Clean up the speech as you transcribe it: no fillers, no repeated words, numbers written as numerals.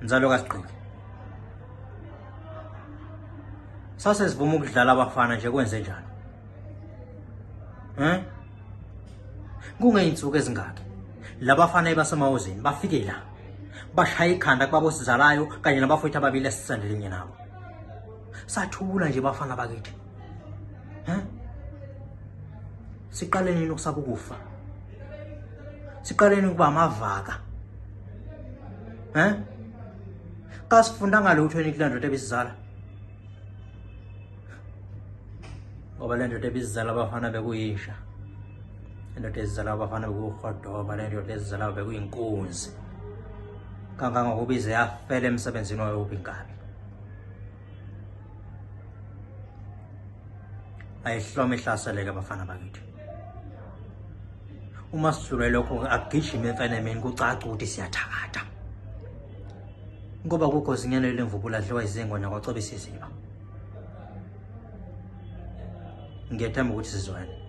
Nzalo kaSigqiki. Sase sivuma ukudlala abafana nje kwenze njani? Eh? Kungeyinsuku ezingaki labafana ebasemawozini bafike la bashaya ikhanda kubabosizalayo kanye nabafowethu ababili esisendelinye nabo. Sathula nje bafana bakithi. Eh? Siqale nini ukusaba ukufa? Siqale nini ukuba amavaka? Eh? Kasifundanga lutho yini kule ndoda ebisizala? Ngoba le ndoda ebisizala abafana bekuyisha. Indoda ezizala abafana bekuwuhodoba, le ndoda ezizala bekuyinkunzi. Kangangokuba ize yafela emsebenzini wayo ubinkabi. Ayihlome ihlaseleke abafana bakithi. Uma sihlulwe lokho akugijime emfenemeni kucace ukuthi siyathakatha. Ngoba kukho zinyane lemvubu ladliwa izingwe nakwacobisa iziba. Ngiyethemba ukuthi sizwene.